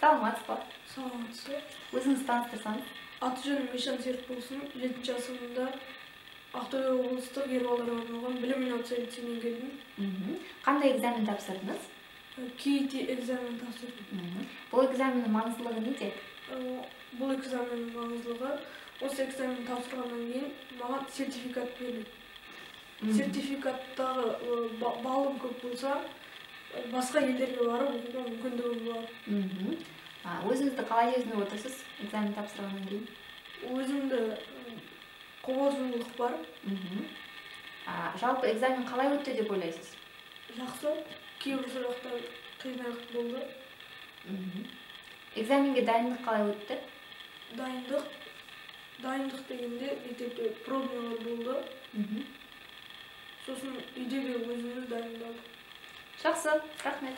Саламатсыз ба? Саламатсыз ба? Өзіңізді таныстырсаңыз. Аты жөнім Мишан Серікболсын, 7 сыныбында Ақтөбе облыстық ер балаларға арналған білім инновация лицейінен келдім. Қандай экзамен тапсырдыңыз? KET экзамен тапсырдым. Бұл экзаменнің маңыздылығы неде? Бұл экзаменнің маңыздылығы, осы экзамен тапсырғаннан кейін маған сертификат беріледі. Сертификаттағы балым көп болса, басқа елдерге барып оқуға мүмкіндігім болады. Өзіңізді қалай сезініп отырсыз экзамен тапсырғаннан кейін? Өзімді қобалжулық бар. Жалпы экзамен қалай өтті деп ойлайсыз? Жақсы, кейбір сұрақтар қиынырақ болды. Экзаменге дайындық қалай өтті? Дайындық дегенде мектепте пробныйлар болды. Сосын үйде де өзіміз дайындалдық. Жақсы, рахмет.